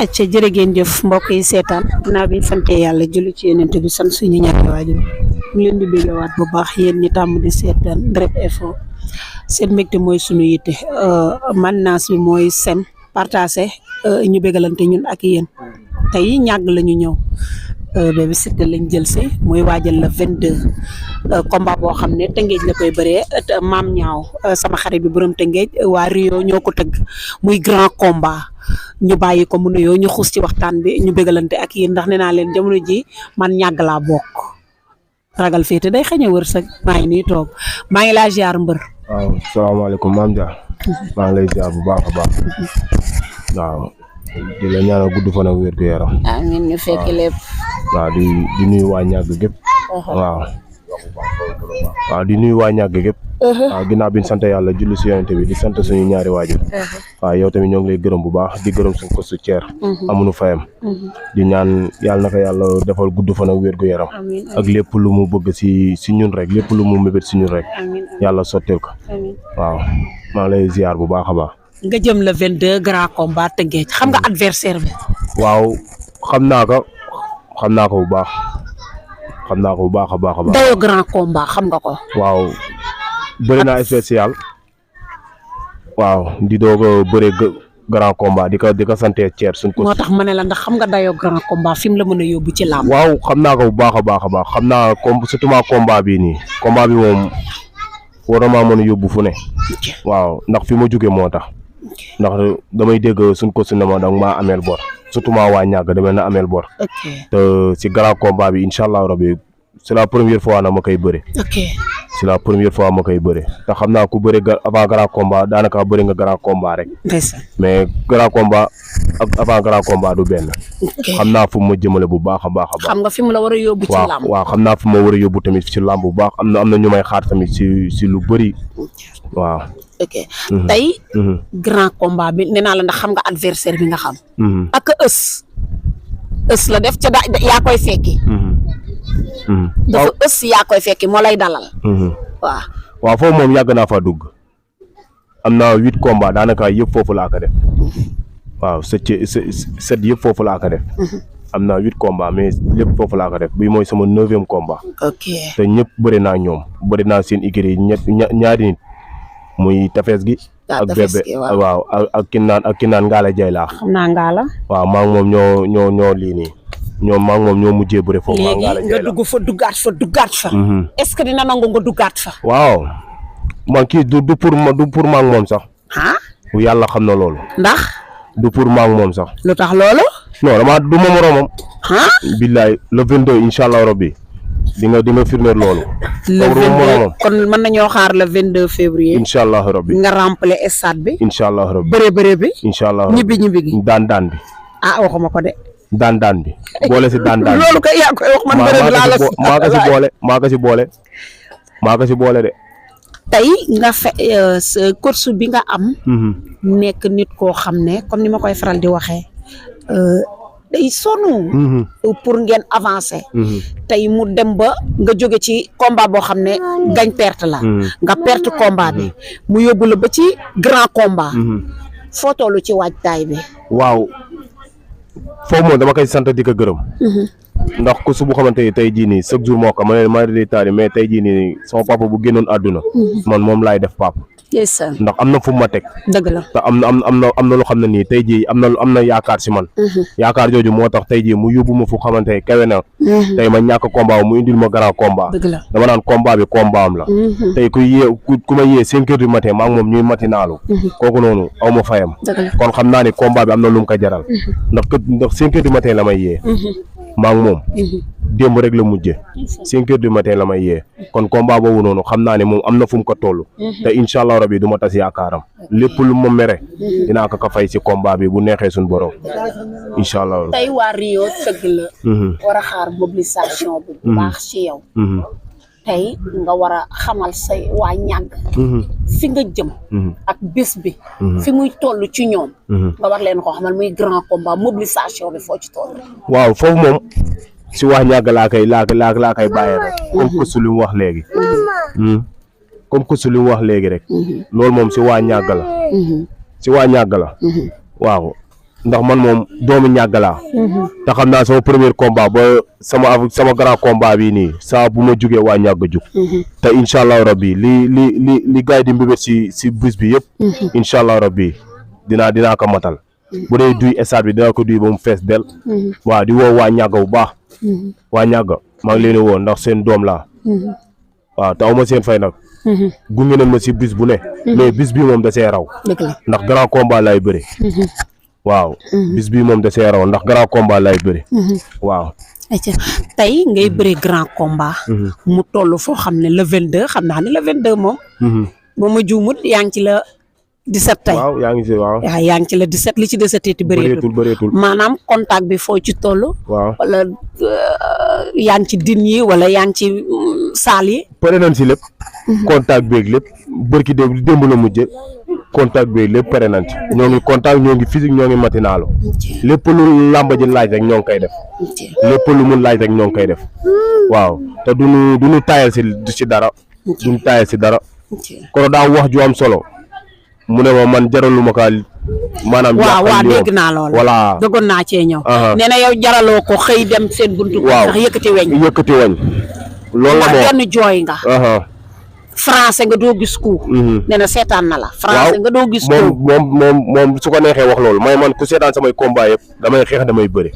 acca jërë ngeen jëf mbokk yi seetaan naa bi sante yàlla julli ci yeneen bi sant suñu ñaari waajur ñu leen di béggewaat bu baax yéen ñi tàmm di seetaan Ndrep Info seen mbégte mooy suñu yitte man naas bi mooy sem partagé ñu bégalante ñun ak yéen tey ñàgg la ñu ñëw Bébé Siteu lañ jël si muy waajal la 22 combat boo xam ne Tëngéej la koy bëree maam ñaaw sama xarit bi borom Tëngéej waa Rio ñoo ko tëgg muy grand combat ñu bàyyi ko mu nuyoo ñu xuus ci waxtaan bi ñu bégalante ak yéen ndax nee naa leen jamono ji man ñàgg laa bokk ragal féete day xañ a wërsëg maa ngi nii toog maa ngi laa ziar mbër. waaw salaamaaleykum maam Dia maa ngi lay ziar bu baax a baax waaw di la ñaanal gudd fan ak wér gu yaram. amiin ñu fekk lépp. waaw di nuyu waa ñàgg gépp waaw di nuyu waa ñàgg gépp waaw ginnaaw bi ñu sant yàlla julli si yonent bi di sant suñu ñaari waajur waaw yow tamit ñoo ngi lay gërëm bu baax di gërëm suñu ko su ceer amuñu fayam di ñaan yàlla na ko yàlla defal gudd fan ak wér gu yaram ak lépp lu mu bëgg si ñun rek lépp lu mu mébét si ñun rek yàlla sotteel ko waaw maa ngi lay ziar bu baax a baax. nga jëm le 22 grand combat Tëngéej xam nga adversaire bi. waaw xam naa ko bu baax a baax a baax. dayoo grand combat xam nga ko. waaw bëri naa spécial waaw di doog a bëri grand combat di ko sante Thier suñ ko. moo tax ma ne la ndax xam nga dayoo grand combat fi mu la mën a yóbbu ci làmb. waaw xam naa ko bu baax a baax xam naa surtout ma combat bii nii combat bi moom war na maa mën a yóbbu fu ne. waaw ndax fi ma jóge moo tax. ndax damay dégg suñ ko ne ma danga maa ameel bor surtout maa waa ñàgg damay na ameel bor. te si grand combat bi incha allah rabi c'est la première fois na ma koy bëre. c'est la première fois ma koy bëre te xam naa ku bëre avant grand combat daanaka bëri nga grand combat rek. mais grand combat ak avant grand combat du benn. xam naa fu ma jëmale bu baax a baax a baax. xam nga fi mu la war a yóbbu ci làmb. waaw xam naa fu ma war a yóbbu tamit ci làmb bu baax am na ñu may xaar tamit si lu bëri waaw. ok tey grand combat bi nee naa la ndax xam nga adversaire bi nga xam. ak ës la def ca yaa koy fekki. dafa yaa koy fekki moo lay dalal. waaw foofu moom yàgg naa fa dugg am na 8 combats daanaka yëpp foofu laa ko def waaw set yëpp foofu laa ko def. am na 8 combats mais lépp foofu laa ko def bii mooy sama 9e combat. ok te ñëpp bëri naa ñoom bëri naa seen écurie ñaari nit. muy tafes gi. ak bébé waaw ak ki naan ngaala jay laa. xam naa ngaala. waaw maa ngi moom ñoo lii nii ñoom maa ngi moom ñoo mujjee bëre foofu. léegi nga dugg fa duggaat fa. est-ce que dina nangu nga duggaat fa. waaw man kii du pour maa ngi moom sax. yàlla xam na loolu. ndax. du pour maa ngi moom sax. lu tax loolu. non du ma moroomam. billaay le 22 incha allah rabbi di nga firndeel loolu. le 22 kon mën nañoo xaar le 22 février. incha allah rabbi nga remplir stade bi. incha allah rabbi bëre bi. incha allah rabbi ñibbi gi. daan bi. waxuma ko de. daan bi boole si daan bi. loolu kay yaa koy wax man bëre bi laa la maa ko si boole de. tey nga course bi nga am. nekk nit koo xam ne comme ni ma koy faral di waxee. day sonn pour ngeen avancer. tey mu dem ba nga jóge ci combat boo xam ne gañ perte la. nga perte combat bi mu yóbbu la ba ci grand combat. foo tollu ci waajtaay bi. waaw foofu moom dama koy sant di ko gërëm. ndax ku su bu xamante ni tey jii nii chaque jour moo ko ma di taari mais tey jii nii sama papa bu génnoon àdduna. man moom laay def papa. ndax am na fu ma teg. dëgg la te am na loo xam ne nii tey jii am na yaakaar si man. yaakaar jooju moo tax tey jii mu yóbbu ma fu xamante ne kawe na. tey ma ñàkk combat mu indil ma grand combat. dëgg la dama naan combat bi combat am la. tey ku ma yee 5 heures du matin maa ngi moom ñuy matinaalu. kooku noonu aw ma fayam. kon xam naa ne combat bi am na lu mu ko jaral. ndax 5 heures du matin la may yee. maa ngi moom démb rek la mujje 5 heures du matin la may yee kon combat boobu noonu xam naa ne moom am na fu mu ko toll te incha allah rabi du ma tas yaakaaram lépp lu ma mere dinaa ko fay si combat bi bu neexee suñu borom incha allah. tey waa Rio tëgg la. war a xaar mobilisation bu baax ci yow. tey nga war a xamal say waa ñàgg fi nga jëm ak bés bi fi muy toll ci ñoom nga war leen ko xamal muy grand combat mobilisation bi foo ci toll. waaw foofu moom si waa ñàgg laa koy bàyyee rek comme que su li mu wax léegi rek loolu moom si waa ñàgg la waaw ndax man moom doomu ñàgg laa te xam naa sama premier combat ba sama grand combat bi nii saa bu ma jugee waa ñàgg jug te incha allah rabbi li gars yi di mbébét si bés bi yëpp incha allah rabbi dinaa ko matal bu dee duy stade bi dinaa ko duy ba mu fees del waaw di woo waa ñàgg bu baax waa ñàgg maa ngi leen di woo ndax seen doom laa waaw te aw ma seen fay nag gunge nañ ma si bis bu ne mais bis bi moom da see raw ndax grand combat lay bëri waaw bis bi moom da see raw ndax grand combat lay bëri waaw tey ngay bëri grand combat mu toll foo xam ne le 22 xam naa ne le 22 moom ba ma juumut yaa ngi ci la 17 tey waaw yaa ngi si waaw yaa ngi ci la 17 li ci desati bëreetul maanaam contact bi foo ci toll waaw wala yaa ngi ci din yi wala yaa ngi ci saal yi pare nañ si lépp contact beeg lépp bërki démb la mujje contact beeg lépp pare nañ ci ñoo ngi contact ñoo ngi physique ñoo ngi matinalu lépp lu làmba ji laaj rek ñoo ngi koy def lépp lu mun laaj rek ñoo ngi koy def waaw te duñu taayal si dara duñu taayal si dara kono daa wax ju am solo mu ne ma man jaralu ma kaa maanaam waaw dégg naa loolu voilà dëggoon naa cee ñëw nee na yow jaraloo ko xëy dem seen buntu sax yëkkati weñ loolu la moo benn jooy nga français nga doo gis ku nee na seetaan na la français nga doo gis ku moom su ko neexee wax loolu may man ku seetaan samay combat yëpp damay xeex damay bëri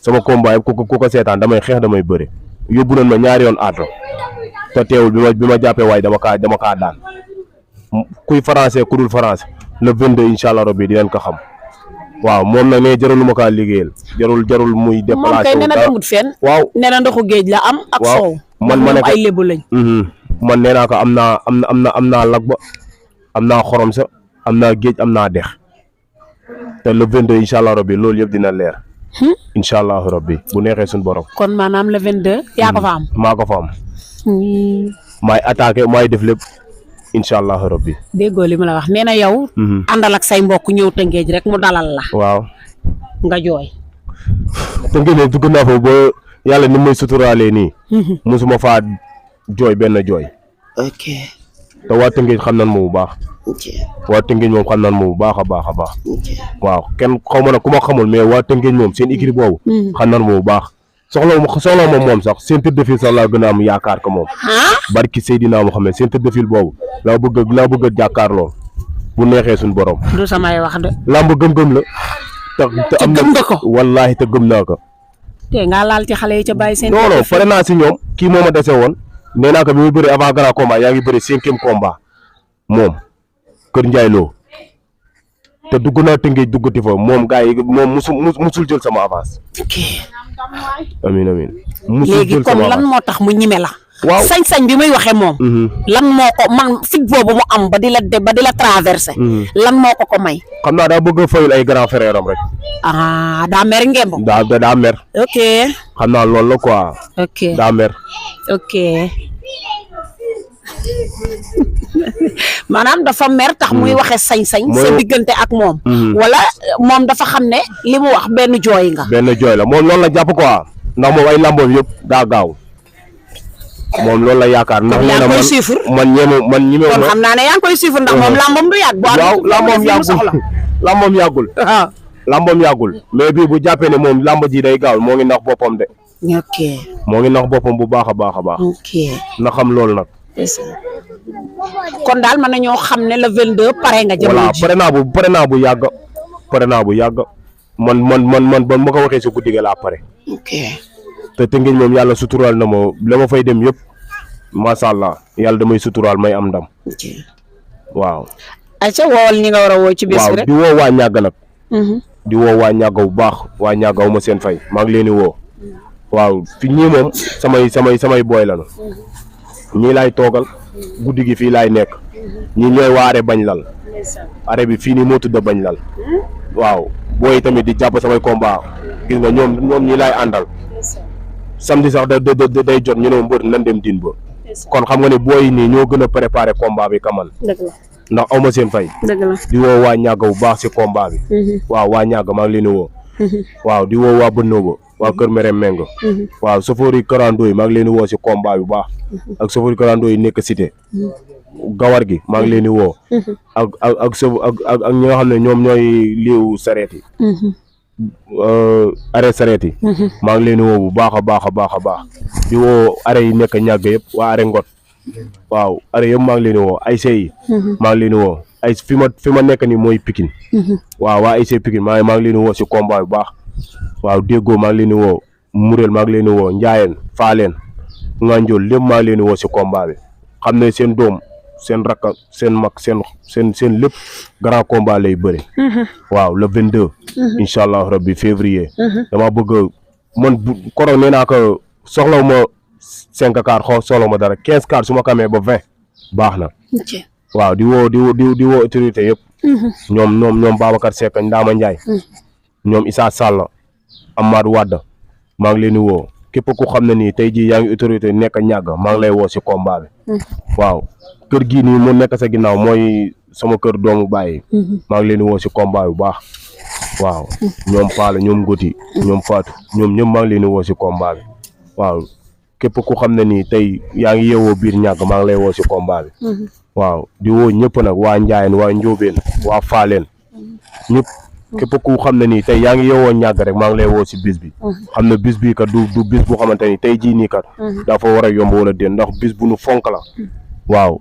sama combat yëpp ku ko seetaan damay xeex damay bëri yóbbu nañ ma ñaari yoon aata te teewul bi ma jàppee waaye dama kaa daan kuy français ku dul français le 22 incha allah rabbi dinañ ko xam waaw moom nag ne jarul ma kaa liggéeyal jarul muy déplacé moom kay nee na demut fenn waaw nee na ndoxu géej la am ak soow man ma ne ko ay lébu lañ man nee naa ko am naa lag ba am naa xorom sa am naa géej am naa dex te le 22 incha allah rabbi loolu yëpp dina leer incha allah rabbi bu neexee suñu borom kon maanaam le 22 yaa ko fa am maa ko fa am maay attaqué maay def lépp incha allah rabbi déggoo li ma la wax nee na yow àndal ak say mbokk ñëw Tëngéej rek mu dalal la waaw nga jooy Tëngéej ne dugg naa fa ba yàlla ni may suturaalee nii musuma faa jooy benn jooy ok te waa Tëngéej xam nan ma bu baax waa Tëngéej moom xam nan ma bu baax a baax waaw kenn xaw ma nag ku ma xamul mais waa Tëngéej moom seen équipe boobu xam nan ma bu baax soxla moom sax seen tëdd de fil sax laa gën a am yaakaar ko moom barki Seydina Muhammad seen tëdd de fil boobu laa bëgg a jàkkaar lool bu neexee suñu borom du samay wax de làmb gëm-gëm la te am gëm nga ko wallaahi te gëm naa ko te nga laal ci xale yi ca bàyyi seen non pare naa si ñoom kii moo ma dese woon nee naa ko bi muy bëri avant grand combat yaa ngi bëri 5e combat moom Kër Ndiaye Lo te dugg naa Tëngéej duggati fa moom gars yi moom musul jël sama avance. ok. amiin léegi kon lan moo tax mu ñime la. waaw sañ-sañ bi muy waxee moom. lan moo ko man fit boobu mu am ba di la traversé. lan moo ko may. xam naa daa bëgg a fayul ay grand frère am rek. ah daa mer ngemb. daa mer. ok. xam naa loolu la quoi. ok daa mer. ok. maanaam dafa mer tax muy waxe sañ-sañ sa diggante ak moom wala moom dafa xam ne li mu wax benn jooy nga benn jooy la moom loolu la jàpp quoi ndax moom ay lamboom yëpp daa gaaw moom loolu la yaakaar ndax nee na man ñeme kon xam naa ne yaa ngi koy suivre ndax moom lambom du yàgg waaw lambom yàggul lambom yàggul mais bii bu jàppee ne moom lamb ji day gaaw moo ngi nax boppam de ok moo ngi nax boppam bu baax a baax a baax ok na xam loolu nag kon daal mën nañoo xam ne le 22 pare nga jamono ji pare naa bu yàgg man ba ma ko waxee si guddi ga laa pare ok te Tëngéej moom yàlla suturaal na ma la ma fay dem yëpp macha allah yàlla damay suturaal may am ndam waaw ayca woowal ñi nga war a woo ci bés bi rek di woo waa ñàgg nag di woo waa ñàgg bu baax waa ñàgg wu ma seen fay maa ngi leen di woo waaw fi ñii moom samay booy la ñii laay toogal guddi gi fii laay nekk ñii ñooy waa are bañ lal are bi fii nii moo tudd bañ lal waaw booy tamit di jàpp samay combat gis nga ñoom ñii laay àndal samedi sax day jot ñu ne mbër nan dem din ba kon xam nga ne booy nii ñoo gën a préparé combat bi kaman ndax aw ma seen fay di woo waa ñàgg bu baax si combat bi waaw waa ñàgg maa ngi leen di woo waaw di woo waa bënnoo ba waa kër Merem Mengo waaw sofóor yi karando yi maa ngi leen di woo si combat bi bu baax ak sofóor yi karando yi nekk cité gawar gi maa ngi leen di woo ak ñi nga xam ne ñoom ñooy liiw sareet yi arrêt sareet yi maa ngi leen di woo bu baax a baax a baax a baax di woo arrêt yi nekk ñàgg yëpp waa arrêt ngot waaw arrêt yëpp maa ngi leen di woo ay yi maa ngi leen di woo ay fi ma nekk nii mooy Pikine waaw waa ay Pikine maa ngi leen di woo si combat bu baax waaw déggoo maa ngi leen di woo Murel maa ngi leen di woo Njaayeen Faaleen Nganjool lépp maa ngi leen di woo si combat bi xam ne seen doom seen rakk seen mag seen lépp grand combat lay bëri waaw le 22 incha allah rabbi février dama bëgg man koro nee naa ko soxlaw ma 5 car soxlaw ma dara 15 car su ma kamee ba 20 baax na waaw di woo autorité yëpp ñoom Babacar Seck Ndama Ndiaye ñoom Issa Sall Amadou Wade maa ngi leen di woo képp ku xam ne nii tey jii yaa ngi autorité nekk ñàgg maa ngi lay woo si combat bi waaw kër gii nii mu nekk sa ginnaaw mooy sama kër doomu bàyyi maa ngi leen di woo si combat bu baax waaw ñoom Paala ñoom Goti ñoom Fatou ñoom ñëpp maa ngi leen di woo si combat bi waaw képp ku xam ne nii tey yaa ngi yeewoo biir ñàgg maa ngi lay woo si combat bi waaw di woo ñëpp nag waa Njaayeen waa Njóobeen waa Faaleen ñëpp képp ku xam ne nii tey yaa ngi yeewoo ñàgg rek maa ngi lay woo si bis bi xam ne bis bii kat du bis bu xamante ni tey jii nii kat dafa war a yomb wala déet ndax bis bu nu fonk la waaw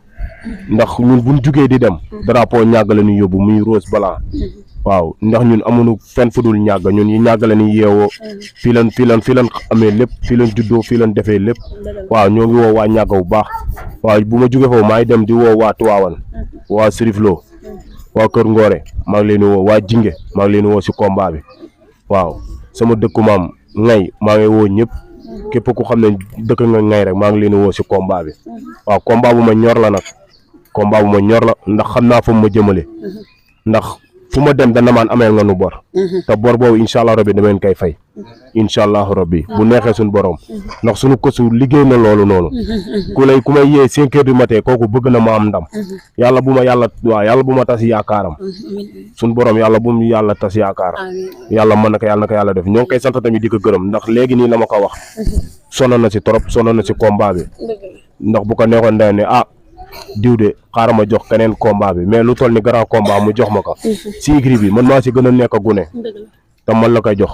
ndax ñun buñ jugee di dem drapeau ñàgg la ñuy yóbbu muy Rose Blanc waaw ndax ñun amuñu fenn fu dul ñàgg ñun yi ñàgg la ñuy yeewoo fii lan amee lépp fii lan juddoo fii lan defee lépp waaw ñoo ngi woo waa ñàgg bu baax waaw bu ma jugee foofu maa ngi dem di woo waa Tuwaawan waa Siriflo waa Kër Ngoore maa ngi leen di woo waa Jinge maa ngi leen di woo si combat bi waaw sama dëkku maam ngay maa ngi woo ñëpp képp ku xam ne dëkk nga ngay rek maa ngi leen di woo si combat bi waaw combat bu ma ñor la nag combat bu ma ñor la ndax xam naa fa ma jëmale ndax fu ma dem dana maan ameel nga nu bor te bor boobu incha allah rabbi dameen koy fay incha allahu rabbi bu neexee suñu borom ndax suñu kosu liggéey na loolu noonu ku may yee 5 heures du matin kooku bëgg na ma am ndam yàlla bu ma tas yaakaaram suñu borom yàlla bu mu yàlla tas yaakaaram yàlla mën na ko yàlla def ñoo ngi koy sant tamit di ko gërëm ndax léegi nii la ma ko wax sonn na si trop sonn na si combat bi ndax bu ko neexoon day ne diw de xaaral ma jox keneen combat bi mais lu toll ni grand combat mu jox ma ko si igri bi man maa si gën a nekk gune te man la koy jox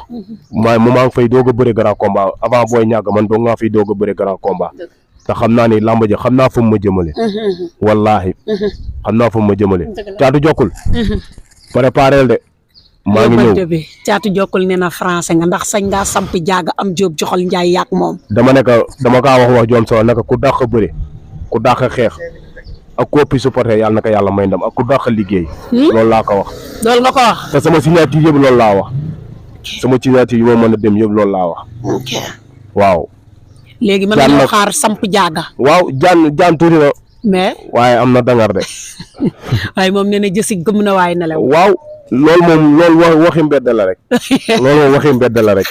maa ngi fay doog a bëre grand combat avant booy ñàgg man doog ngaa fiy doog a bëre grand combat te xam naa ni làmb ji xam naa fu mu ma jëmale wallaahi xam naa fu mu ma jëmale Caatu Jokkul préparel de maa ngi ñëw Caatu Jokkul nee na français nga ndax sañ ngaa samp jaaga am jóob joxal njaay yàq moom dama kaa wax joom solo naka ku dàq bëre ku dàq xeex ak koppi supporter yàlla na ko yàlla may ndam ak ku dàq liggéey loolu laa ko wax loolu nga ko wax te sama signature yëpp loolu laa wax sama signature yi moo mën a dem yëpp loolu laa wax waaw léegi mën nañoo xaar samp jaaga waaw jaan tuuti na mais waaye am na dangar de waaye moom nee na jësi gëm na waaye nelaw waaw loolu waxi mbedd la rek loolu moom waxi mbedd la rek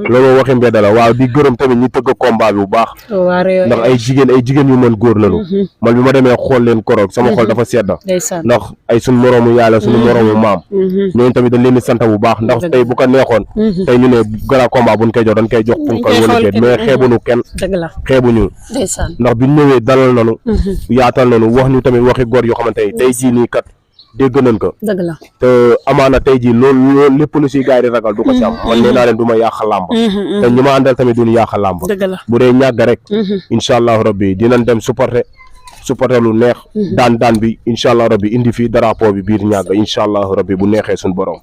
loolu moom waxi mbedd la waaw di gërëm tamit ñi tëgg combat bi bu baax ndax ay jigéen yu mën góor lañu man bi ma demee xool leen koroog sama xol dafa sedda ndax ay suñu moroomu yàlla suñu moroomu maam ñooñu tamit dañ leen di sant bu baax ndax tey bu ko neexoon tey ñu ne grand combat buñ koy jox dañ koy jox punkal wala déet mais xeebuñu kenn xeebuñu ndax biñ ñëwee dalal nañu yaatal nañu wax ñu tamit waxi góor yoo xamante ni tey jii nii kat dégg nañ ko dëgg la te amaana tey jii loolu lépp lu si gars yi di ragal du ko si am man nee naa leen du ma yàq làmb te ñi ma àndal tamit duñu yàq làmb bu dee ñàgg rek incha allahu rabbi dinañ dem supporter lu neex daan bi incha allahu rabbi indi fii drapeau bi biir ñàgg incha allahu rabbi bu neexee suñu borom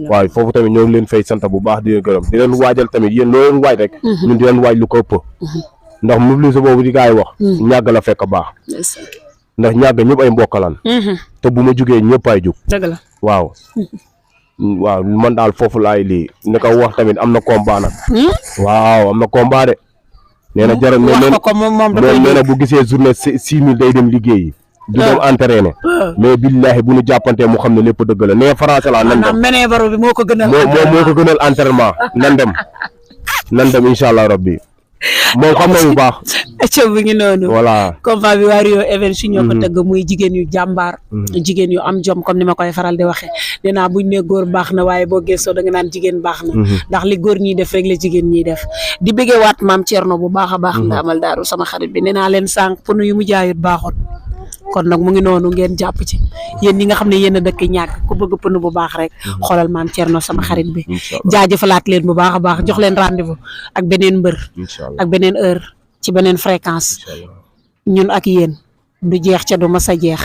waaw foofu tamit ñoo ngi leen fay sant bu baax di leen gërëm di leen waajal tamit yéen loo leen waaj rek ñun di leen waaj lu ko ëpp ndax mobilisation boobu di gars yi wax ñàgg la fekk baax ndax ñàgg ñëpp ay mbokkalan te bu ma jugee ñëpp ay jug dëgg la waaw man daal foofu laay lii ne ko wax tamit am na combat nag waaw am na combat de nee na jaral nee na bu gisee journée 6000 day dem liggéeyi du dem entraîné mais billahi bu ñu jàppantee mu xam ne lépp dëgg la nee français la nan dem menee baro bi moo ko gënal entraînement nan dem incha allah rabbi moom xam na bu baax. acca bi ngi noonu. voilà combat bi waa Rio Events ñoo ko tëgg muy jigéen yu jàmbaar. jigéen yu am jom comme ni ma koy faral di waxee nee naa buñ ne góor baax na waaye boo gëstoo da nga naan jigéen baax na. ndax li góor ñiy def rek la jigéen ñiy def di bëggee waat maam Thierno bu baax a baax. ndaamal daaru sama xarit bi nee naa leen sànq pour yu mu jaayut baaxut kon nag mu ngi noonu ngeen jàpp ci yéen ñi nga xam ne yéen a dëkk ñàkk ku bëgg pënu bu baax rek xoolal maam Thierno sama xarit bi jaajëfalaat leen bu baax a baax jox leen rendez-vous ak beneen mbër ak beneen heure ci beneen fréquence ñun ak yéen du jeex ca du mas a jeex